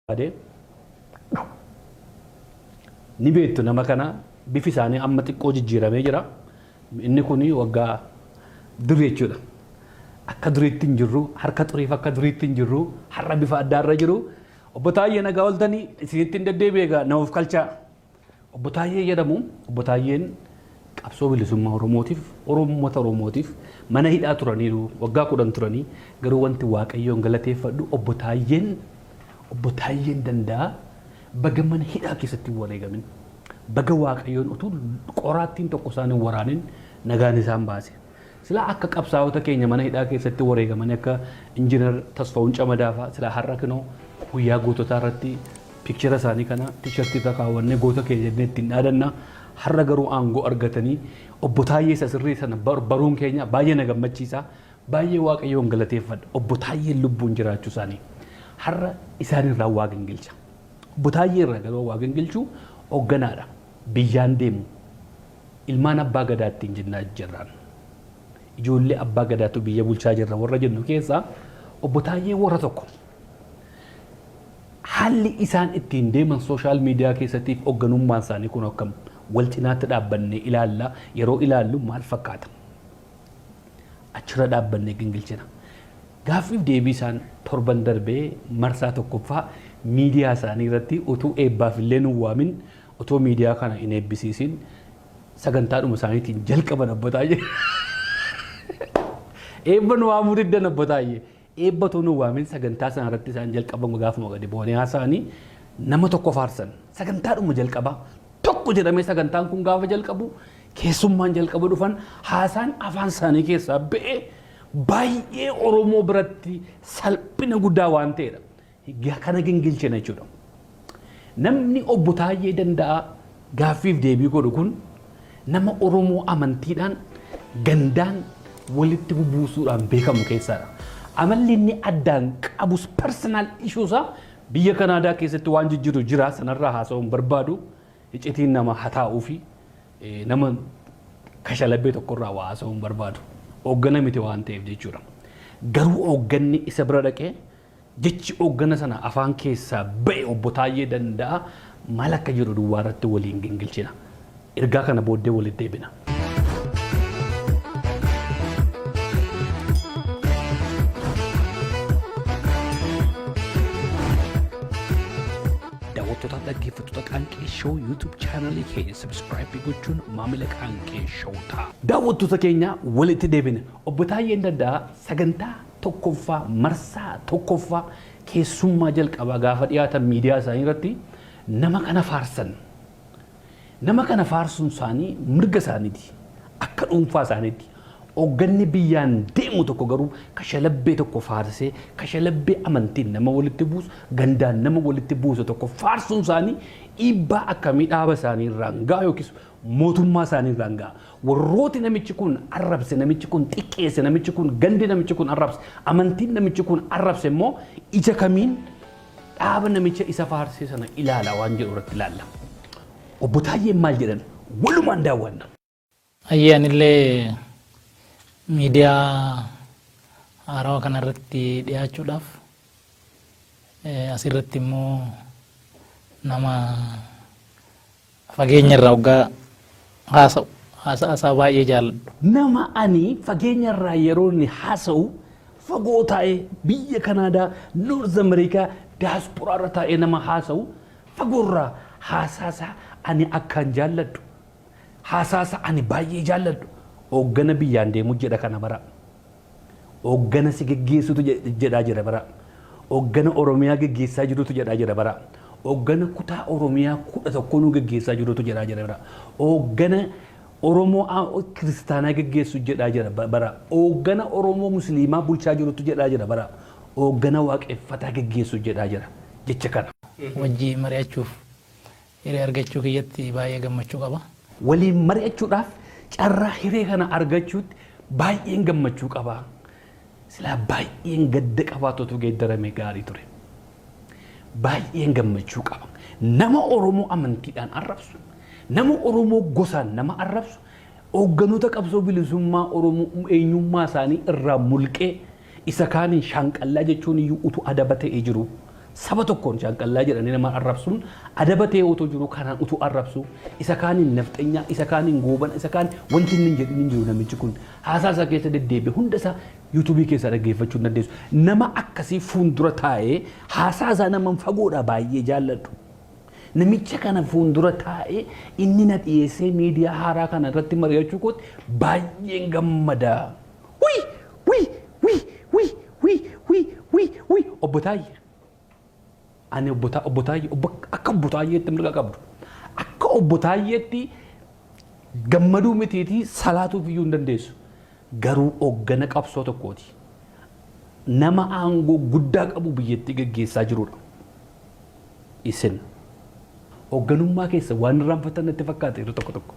Barbaade. Ni beektu nama kana, bifi isaanii amma xiqqoo jijjiiramee jira. Inni kun waggaa durii jechuudha. Akka duriitti hin jirru, harka xuriif akka duriitti hin jirru, har'a bifa addaarra jiru. Obbo Taayyee, nagaa ooltanii? Isinitti hin deddeebi'e egaa, na of kalchaa. Obbo Taayyee jedhamu. Obbo Taayyeen qabsoo bilisummaa Oromootiif, Oromoota Oromootiif mana hidhaa turaniiru, waggaa 10 turanii. Garuu wanti Waaqayyoon galateeffadhu, Obbo Taayyeen danda'a baga mana hidhaa keessatti hin wareegamin. Baga Waaqayyoon utuu qoraattiin tokko isaan hin waraanin nagaan isaan baase. Silaa akka qabsaa'ota keenya mana hidhaa keessatti wareegamanii, akka Injiinar Tasfaa'uun Camadaa fa'aa, silaa har'a kinoo guyyaa goototaa irratti picture isaanii kana T-shirtii irra kaawwannee goota keenya jennee ittiin dhaadanna. Har'a garuu aangoo argatanii Obbo Taayyee isa sirrii sana baruun keenya baay'ee na gammachiisa. Baay'ee Waaqayyoon galateeffadha. Obbo Taayyeen lubbuun jiraachuu isaanii. Har'a isaan irraa waa gingilcha. Obbo Taayyee irraa garuu waa gingilchuu, hoogganaadha. Biyyaan deemu. Ilmaan abbaa gadaa ittiin jennaa jirraan. Ijoollee abbaa gadaatu biyya bulchaa jirra warra jennu keessaa Obbo Taayyee warra tokko. Haalli isaan ittiin deeman social media keessattiif hoogganummaan isaanii kun akkam wal cinaatti dhaabbannee ilaalla? Yeroo ilaallu maal fakkaata? Achirra dhaabbannee gingilchina. Gaaffiif deebii isaan torban darbee marsaa tokkoffaa miidiyaa isaanii irratti, utuu eebbaaf illee nu waamin, otoo miidiyaa kana hin eebbisiisin, sagantaadhuma isaaniitiin jalqaban Obbo Taayyee. Eebba nu waamuu diddan, Obbo Taayyee. Eebba otoo nu waamin sagantaa sana irratti isaan jalqaban, gaafuma gadi bu'anii haasa'anii nama tokko faarsan. Sagantaadhuma jalqabaa tokko jedhamee sagantaan kun gaafa jalqabu, keessummaan jalqaba dhufan, haasaan afaan isaanii keessaa ba'ee baay'ee Oromoo biratti salphina guddaa waan ta'edha. Kana gingilchina jechuudha. Namni Obbo Taayyee Danda'a gaaffiif deebii godhu kun nama Oromoo amantiidhaan, gandaan walitti bubuusuudhaan beekamu keessaadha. Amalli inni addaan qabus, personal issue isaa, biyya Kanaadaa keessatti waan jijjiiru jira, sanarraa haasa'uun barbaadu, iccitiin nama hataa'uu fi nama kashalabbee tokkorraa waa haasa'uun barbaadu. Hooggana miti waan ta'eef jechuudha. Garuu hoogganni isa bira dhaqee jechi hooggana sana afaan keessaa ba'e, Obbo Taayyee Danda'a maal akka jedhu duwwaa irratti waliin gingilchina. Ergaa kana booddee walitti deebina. Daawwattootaaf dhaggeeffattoota Qaanqee Show, YouTube chaanalii keenya subscribe gochuun maamila Qaanqee Show ta'a. Daawwattoota keenya, walitti deebina. Obbo Taayyeen Danda'a sagantaa tokkoffaa, marsaa tokkoffaa, keessummaa jalqabaa gaafa dhiyaatan miidiyaa isaanii irratti nama kana faarsan. Nama kana faarsuun isaanii mirga isaaniiti. Akka dhuunfaa isaaniitti. Hoogganni biyyaan deemu tokko garuu kashalabbee tokko faarsee, kashalabbee amantiin nama walitti buusu, gandaan nama walitti buusu tokko faarsuun isaanii dhiibbaa akkamii dhaaba isaanii irraan ga'a yookiis mootummaa isaanii irraan ga'a? Warrooti namichi kun arrabse, namichi kun xiqqeesse, namichi kun gandi namichi kun arrabse, amantiin namichi kun arrabse immoo ija kamiin dhaaba namicha isa faarsee sana ilaala waan jedhu irratti ilaalla. Obbo Taayyeen maal jedhan? Walumaan daawwanna. Ayyee, anillee miidiyaa haarawaa kanarratti dhiyaachuudhaaf, asirratti immoo nama fageenya irraa waggaa haasa'u, haasa'a isaa baay'ee jaalladhu. Nama ani fageenya irraa yeroo inni haasa'u, fagoo taa'ee, biyya Kanaadaa, North America, daasporaa irra taa'ee nama haasa'u, fagoorraa haasaasaa ani akkaan jaalladhu. Haasaasaa ani baay'ee jaalladhu. Hooggana biyyaan deemu jedha kana bara. Hooggana si geggeessutu jedhaa jira bara. Hooggana Oromiyaa geggeessaa jirutu jedhaa jira bara. Hooggana kutaa Oromiyaa 11 nu geggeessaa jirutu jedhaa jira bara. Hooggana Oromoo kiristaanaa geggeessu jedhaa jira bara. Hooggana Oromoo Musliimaa bulchaa jirutu jedhaa jira bara. Hooggana waaqeffataa geggeessu jedhaa jira. Jecha kana. Wajji mari'achuuf hiree argachuu kiyyatti baay'ee gammachuu qaba. Waliin mari'achuudhaaf carraa hiree kana argachuutti baay'een gammachuu qaba. Silaa baay'een gadda qabaatutu geeddarame gaarii ture. Baay'een gammachuu qaba. Nama Oromoo amantiidhaan arrabsu, nama Oromoo gosaan nama arrabsu, hoogganoota qabsoo bilisummaa Oromoo eenyummaa isaanii irraa mulqee isa kaaniin shaanqallaa jechuun iyyuu utuu adaba ta'ee jiru. Saba tokkoon shaanqallaa jedhanii nama arrabsuun adaba ta'ee otoo jiru kanaan utuu arrabsu, isa kaaniin nafxenyaa, isa kaaniin goobana, isa kaan wanti inni hin jedhin hin jiru. Namichi kun haasaa isaa keessa deddeebi'e hunda isaa yuutuubii keessaa dhaggeeffachuu hin dandeessu. Nama akkasii fuuldura taa'ee haasaa isaa nama fagoodhaa baay'ee jaalladhu. Namicha kana fuuldura taa'ee inni na dhiyeessee miidiyaa haaraa kana irratti mari'achuu kootti baay'een gammada. Wii! Wii! Wii! Wii! Wii! Wii! Wii! Wii! Obbo Taayyee. Ani obbo Taayyee, akka obbo Taayyeetti mirga qabdu. Akka obbo Taayyeetti gammaduu mitiitii salaatuuf iyyuu hin dandeessu. Garuu hooggana qabsoo tokkooti. Nama aangoo guddaa qabu biyyattii geggeessaa jirudha. Isin hoogganummaa keessa waan irraanfattan natti fakkaata yeroo tokko tokko.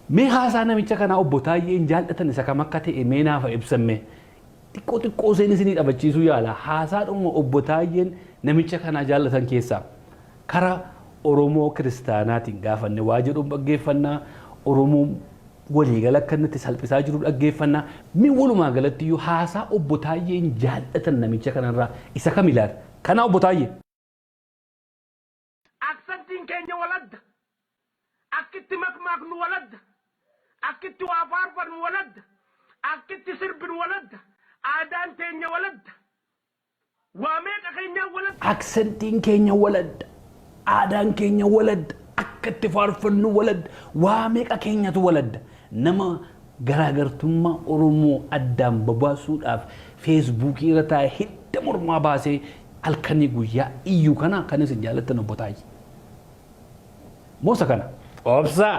Mee haasaa namicha kanaa obbo Taayyeen jaallatan isa kam akka ta'e mee naaf ibsamme. Xiqqoo xiqqoo isheen isinii dhabachiisuu yaala. Haasaadhuma obbo Taayyeen namicha kanaa jaallatan keessaa karaa Oromoo kiristaanaatiin gaafanne waa jedhuun dhaggeeffannaa, Oromoo waliigala akka inni itti salphisaa jiru dhaggeeffannaa. Mee walumaa galatti iyyuu haasaa obbo Taayyeen jaallatan namicha kanarraa isa kam ilaala? Kanaa obbo Taayyee. Aksantiin keenya waladda. Akkitti makmaaknu waladda. Akkitti waa faarfannu waladda. Akkitti sirbinu waladda. Aadaan teenya waladda. Waa meeqa keenyaan waladda. Aksentiin keenya waladda. Aadaan keenya waladda. Akka itti faarfannu waladda. Waa meeqa keenyatu waladda. Nama garaagartummaa Oromoo addaan babaasuudhaaf feesbuukii irra taa'ee hidda mormaa baasee halkanii guyyaa iyyuu kana kan isin jaallattan obbo Taayyee. Moosa kana. Obsaa!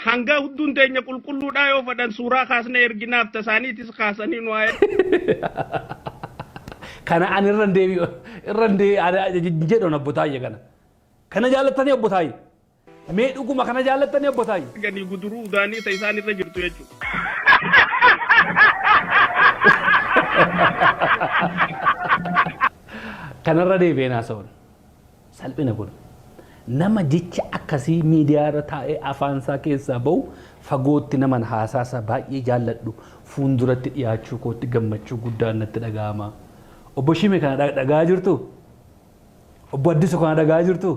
Hanga hudduun teenya qulqulluudhaa yoo fedhan suuraa kaasnee erginaaf, tasaaniitis kaasanii nu haa Kana ani irra hin deebi'u, irra hin deebi'u jedhan obbo Taayyee kana. Kana jaallattanii obbo Taayyee? Mee dhuguma kana jaallattanii obbo Taayyee? Erganii guduruu udaanii ta isaan irra jirtu jechuudha. Kanarra deebi'een haasa'uun salphina kun. Nama jecha akkasii miidiyaa irra taa'ee afaansaa keessaa bahu fagootti naman haasaasaa baay'ee jaalladhu fuulduratti dhiyaachuu kootti gammachuu guddaan natti dhaga'ama. Obbo Shime kana dhaga'aa jirtuu? Obbo Addisu kana dhaga'aa jirtuu?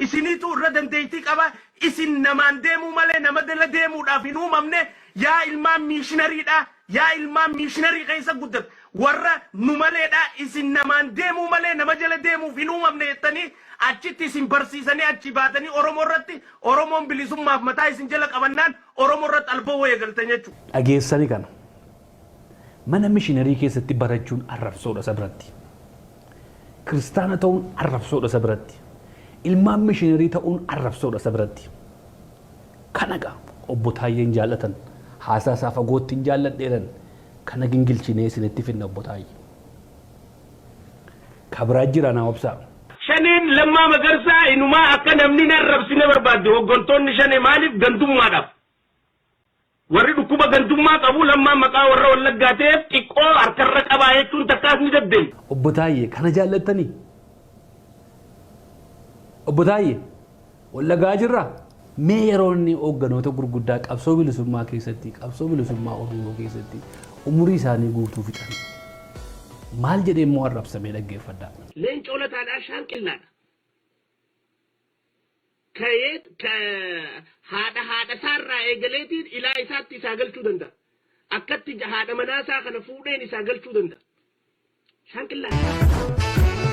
Isiniitu irra dandeettii qaba. Isin namaan deemuu malee nama dala deemuudhaaf hin uumamne. Yaa ilmaan miishinariidha. Yaa ilmaan miishinarii keessa guddate. Warra nu maleedha. Isin namaan deemuu malee nama jala deemuuf hin uumamne jettanii achitti isin barsiisanii achi baatanii Oromoo irratti, Oromoon bilisummaaf mataa isin jala qabannaan Oromoo irratti albawoo eegaltan jechuudha. Dhageessani kana. Mana mishinarii keessatti barachuun arrabsoodha isa biratti. Kiristaana ta'uun arrabsoodha isa biratti. Ilmaan mishinarii ta'uun arrabsoodha isa biratti. Kana egaa obbo Taayyeen jaallatan, haasaa isaa fagootti hin jaalladheeran, kana gingilchinee isinitti finna obbo Taayyee. Ka biraa jira naa obsaa. Shaneen Lammaa Magarsaa inumaa akka namni hin arrabsine barbaaddi. Hoggantoonni Shanee maaliif gandummaadhaaf? Warri dhukkuba gandummaa qabu Lammaan maqaa warra Wallaggaa ta'eef xiqqoo harkarra qabaa jechuun takkaas ni dandeenya. Obbo Taayyee kana jaallattanii? Obbo Taayyee Wallaggaa jirraa? Mee yeroo inni hoogganoota gurguddaa qabsoo bilisummaa keessatti, qabsoo bilisummaa Oromoo keessatti umurii isaanii guutuu fixan maal jedhee immoo arrabsamee dhaggeeffadhaa. Leencoo Lataadhaa Shaanqillaadha. Ka'ee haadha haadha isaarraa eegaleetiin ilaa isaatti isaa galchuu danda'a. Akkatti haadha manaa isaa kana fuudheen isaa galchuu danda'a. Shaanqillaadha.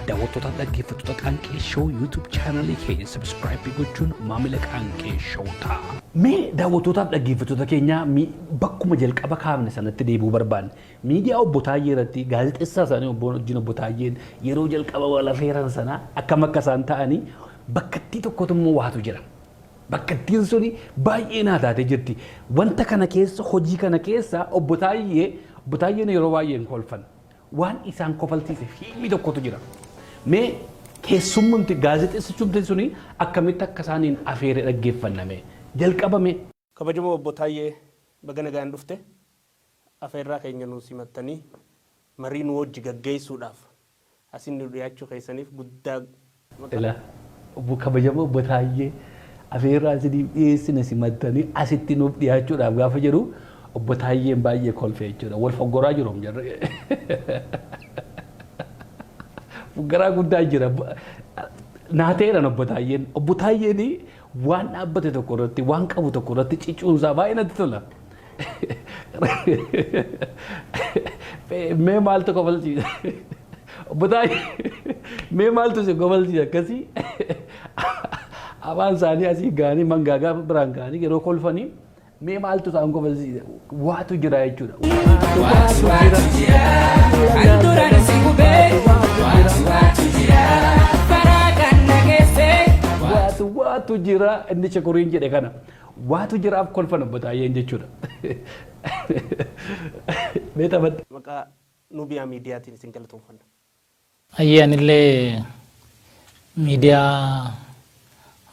Daawwattootaaf dhaggeeffattoota Qaanqee Show, YouTube chaanalii keenya subscribe gochuun maamila Qaanqee Show ta'a. Mee daawwattootaaf dhaggeeffattoota keenya, bakkuma jalqaba kaafne sanatti deebi'uu barbaanne. Miidiyaa obbo Taayyee irratti gaazexessaa isaanii obbo wajjin obbo Taayyeen yeroo jalqaba wal afeeran sana akkam akka isaan ta'anii bakkattii tokkotu immoo waatu jira. Bakkattiin suni baay'ee naa taatee jirti. Wanta kana keessa, hojii kana keessa obbo Taayyeen yeroo baay'ee hin kolfan. Waan isaan kofalsiise fiilmii tokkotu jira. Mee keessummumti gaazexeessichumti suni akkamitti akka isaaniin afeere dhaggeeffanname. Jalqabame. Kabajamoo Obbo Taayyee, baga nagaan dhufte. Afeerraa keenya nu simattanii marii nu wajji gaggeessuudhaaf asin nu dhiyaachuu keessaniif guddaa maqaa. Ila obbo kabajamoo obbo Taayyee Afeerraa isiniif dhiyeessine simattanii asitti nuuf dhiyaachuudhaaf gaafa jedhu obbo Taayyeen baay'ee kolfe jechuudha. Wal foggoraa jiru jarri. Foggoraa guddaa jira. Naateedhaan obbo Taayyeen. Obbo Taayyeen waan dhaabbate tokko irratti, waan qabu tokko irratti cicuunsaa baay'ee natti tola. Mee maaltu kofalchiisa? Obbo Taayyee, mee maaltu si kofalchiisa akkasii? Afaan isaanii asii ga'anii mangaagaa biraan ga'anii yeroo kolfanii mee maaltu isaan kofalchiisa? Waatu jira jechuudha. Waatu jira. Kan duraan si gubee, waatu jira. Karaa kan na geesse. Waatu jira inni shukuriin jedhe kana. Waatu jiraaf kolfan obbo Taayyeen jechuudha. Mee taphadhu. Maqaa Nubiyaa Miidiyaatiin isin galatoomfanna. Ayyee, anillee miidiyaa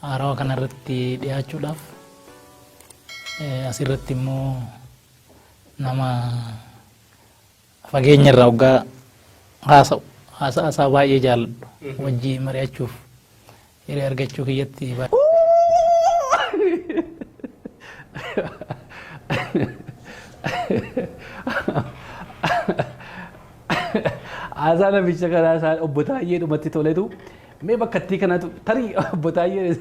haarawaa kanarratti dhiyaachuudhaaf, asirratti immoo nama fageenya irraa waggaa haasa'u haasa'a isaa baay'ee jaalladhu wajjii mari'achuuf hiree argachuu kiyyatti baay'ee Haasaa namicha kanaa isaa obbo Taayyee dhumatti toletu mee bakkattii kanatu tarii obbo Taayyee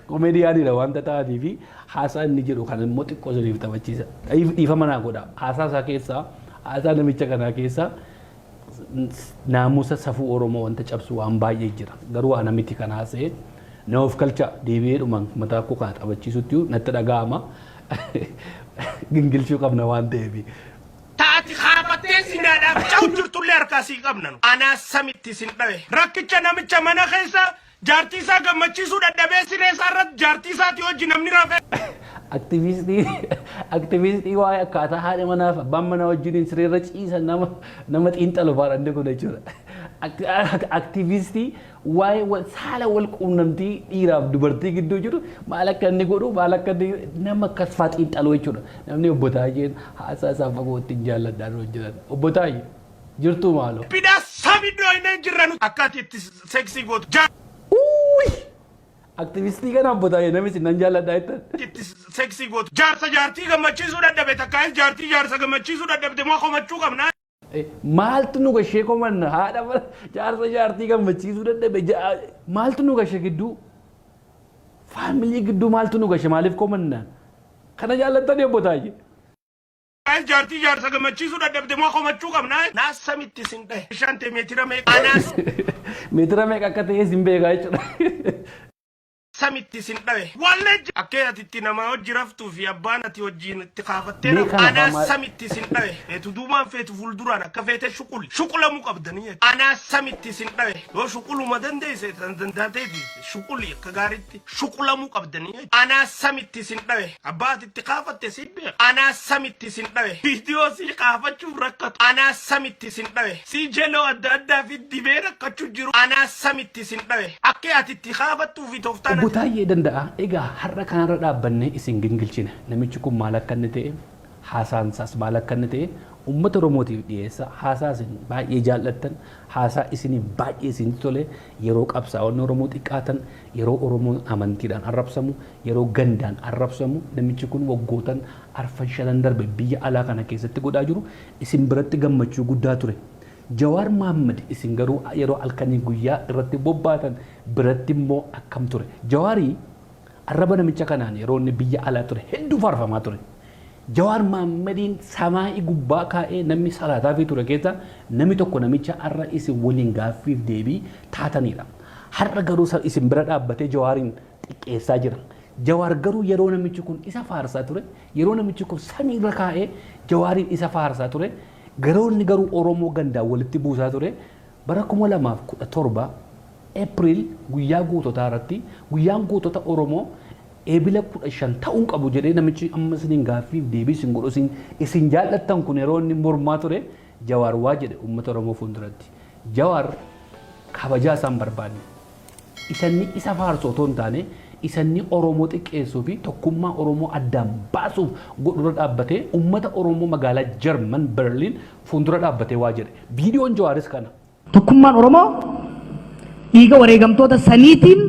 komeediyaaniidha waanta ta'anii fi haasaa inni jedhu kan immoo xiqqoo isiniif taphachiisa. Dhiifama naa godha. Haasaa isaa keessaa, haasaa namicha kanaa keessaa naamusa safuu Oromoo wanta cabsu waan baay'ee jira. Garuu ana miti kan haasa'e, na of galcha deebi'ee dhumaan mataa koo kana taphachiisutti natti dhaga'ama. Gingilchuu qabna waan ta'eef. Taati kaafattee zinaadhaaf ca'u jirtullee harkaa sii qabna nu. Anaa samitti isin dhawe. Rakkicha namicha mana keessa jaartii isaa gammachiisuu dadhabee siree isaa irratti jaartii isaatii hojii namni rafee. Aktiviistii waa'ee akkaataa haadha manaaf abbaan manaa wajjiniin sireerra ciisan nama xiinxalu faadha inni kun jechuudha. Aktiviistii waa'ee saala wal quunnamtii dhiiraaf dubartii gidduu jiru maal akka inni godhu, maal akka inni nama akkas faa xiinxalu jechuudha. Namni obbo Taayyeen haasaa isaa fagootti hin jaalladhaan hojjetan. Obbo Taayyee, jirtuu maaloo? Bidhaa sami dhooynee jirra nu. Akka ati itti seksii gootu. Uuy! Aktivistii kana obbo Taayyee namni isin nan jaalladhaa jettan. Itti seksii gootu. Jaarsa jaartii gammachiisuu dadhabe takkaayis jaartii jaarsa gammachiisuu dadhabde moo komachuu qabna. Maaltu nu gashee komanna? Haadha mana jaarsa jaartii gammachiisuu dadhabe, maaltu nu gashe? Gidduu family gidduu maaltu nu gashe? Maaliif komanna? Kana jaallattanii obbo Taayyee? Takkaayis jaartii jaarsa gammachiisuu dadhabde moo komachuu qabna. Naa samitti isin dhahe. Bishaan ta'e meetira meeqa? Anaa Meetira meeqa akka ta'e isin beekaa jechuudha. samitti isin dhawe. Wallee akka ati itti namaa hojii raftuu fi abbaan ati wajjin itti kaafattee Mee raftu. kana Anaa samitti isin dhawe. Feetu duubaan, feetu fuulduraan, akka feete shuquli. Shuqulamuu qabdanii jechuudha. Anaa samitti isin dhawe. Yoo shuquluma dandeesse dandaateeti shuquli, akka gaariitti shuqulamuu qabdanii jechuudha. Anaa samitti isin dhawe. Abbaa ati itti kaafatte si beeka. Anaa samitti isin dhawe. Viidiyoo si kaafachuuf rakkatu. Anaa samitti isin dhawe. Si jeloo adda addaa fi dibee rakkachuu jiru. Anaa samitti isin dhawe. Akka ati itti kaafattuu fi tooftaan Obbo Taayyee Danda'a, egaa har'a kanarra dhaabbannee isin gingilchine. Namichi kun maal akka inni ta'e, haasaan isaas maal akka inni ta'e uummata Oromootiif dhiyeessa. Haasaa isin baay'ee jaallattan, haasaa isiniif baay'ee isinitti tole, yeroo qabsaa'onni Oromoo xiqqaatan, yeroo Oromoon amantiidhaan arrabsamu, yeroo gandaan arrabsamu, namichi kun waggootan arfan shanan darbe biyya alaa kana keessatti godhaa jiru isin biratti gammachuu guddaa ture. Jawaar Mahaammad isin garuu yeroo halkanii guyyaa irratti bobbaatan biratti immoo akkam ture? Jawaarii arraba namicha kanaan yeroo inni biyya alaa ture hedduu faarfamaa ture. Jawaar Mahaammadiin samaa'ii gubbaa kaa'ee namni salaataafii ture keessa namni tokko namicha har'a isin waliin gaaffiif deebii taatanidha. Har'a garuu isin bira dhaabbatee Jawaariin xiqqeessaa jira. Jawaar garuu yeroo namichi kun isa faarsaa ture, yeroo namichi kun samiirra kaa'ee Jawaariin isa faarsaa ture, garuu inni garuu Oromoo gandaan walitti buusaa ture, bara 2017 April guyyaa goototaa irratti, guyyaan gootota Oromoo Eebila 15 ta'uu qabu jedhee namichi amma isiniin gaaffiif deebii isin godhu isin jaallattan kun yeroo inni mormaa ture Jawaar waa jedhe uummata Oromoo fuulduratti. Jawaar kabajaa isaan barbaanne. Isanni isa faarsu otoo hin taane, isanni Oromoo xiqqeessuu fi tokkummaa Oromoo addaan baasuuf godhurra dhaabbatee uummata Oromoo magaalaa Jarman Berliin fuuldura dhaabbatee waa jedhe. Viidiyoon Jawaaris kana. Tokkummaan Oromoo dhiiga wareegamtoota saniitiin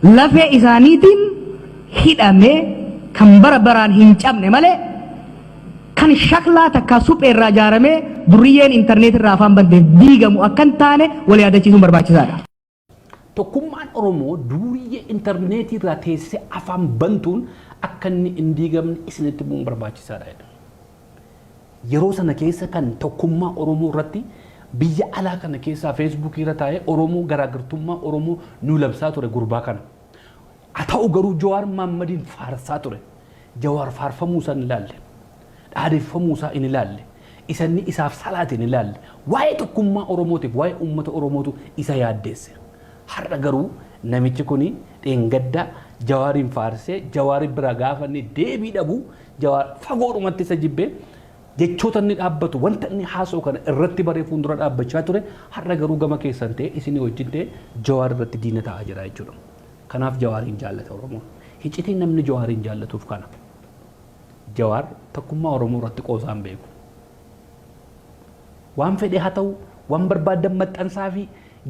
Lafee isaaniitiin hidhamee kan bara baraan hin cabne malee kan shaklaa takkaa suphee irraa ijaaramee durriyyeen intarneet irraa afaan banteef diigamu akka hin taane wal yaadachiisuun barbaachisaadha. Tokkummaan Oromoo duuriyyee intarneetii irraa teessee afaan bantuun akka inni hin diigamne isinitti himuun barbaachisaadha jedha. Yeroo sana keessa kan tokkummaa Oromoo irratti biyya alaa kana keessaa Feesbuukii irra taa'ee Oromoo garaagartummaa Oromoo nu labsaa ture gurbaa kana. Haa ta'u garuu Jawaar Mahaammadiin faarsaa ture. Jawaar faarfamuu isaa hin ilaalle. Dhaadeffamuu isaa hin ilaalle. Isa inni isaaf salaate hin ilaalle. Waa'ee tokkummaa Oromootiif waa'ee uummata Oromootu isa yaaddeesse. Har'a garuu namichi kuni dheengadda Jawaariin faarsee Jawaari bira gaafa inni deebii dhabu Jawaar fagoodhumatti isa jibbee jechoota inni dhaabbatu wanta inni haasa'u kana irratti baree fuuldura dhaabbachaa ture har'a garuu gama keessan ta'e isinii wajjin ta'e Jawaar irratti diina ta'aa jira jechuudha. Kanaaf Jawaariin jaallata Oromoon. Hicitiin namni Jawaariin jaallatuuf kana. Jawaar tokkummaa Oromoo irratti qoosaan beeku. Waan fedhe haa ta'u, waan barbaadan maxxansaa fi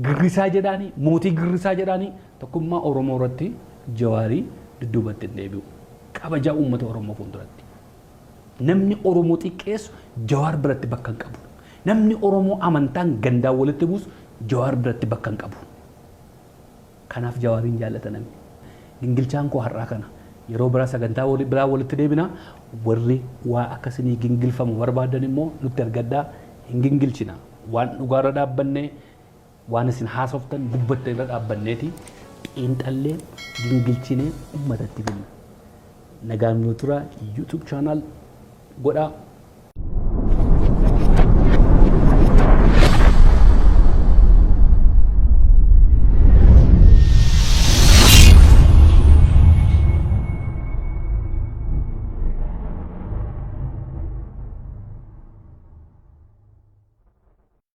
girrisaa jedhaanii, mootii girrisaa jedhaanii tokkummaa Oromoo irratti Jawaarii dudduubatti hin deebi'u. Kabajaa uummata Oromoo fuulduratti. Namni Oromoo xiqqeessu Jawaar biratti bakka hin qabu. Namni Oromoo amantaan gandaan walitti buusu Jawaar biratti bakka hin qabu. Kanaaf Jawaariin jaallata namni. Gingilchaan koo har'aa kana. Yeroo biraa sagantaa biraa walitti deebina. Warri waa akka isinii gingilfamu barbaadan immoo nutti argadhaa hin gingilchina. Waan dhugaarra dhaabbannee waan isin haasoftan dubbattan irra dhaabbanneeti xiinxallee gingilchinee uummatatti finna. Nagaan nuu tura YouTube channel godhaa.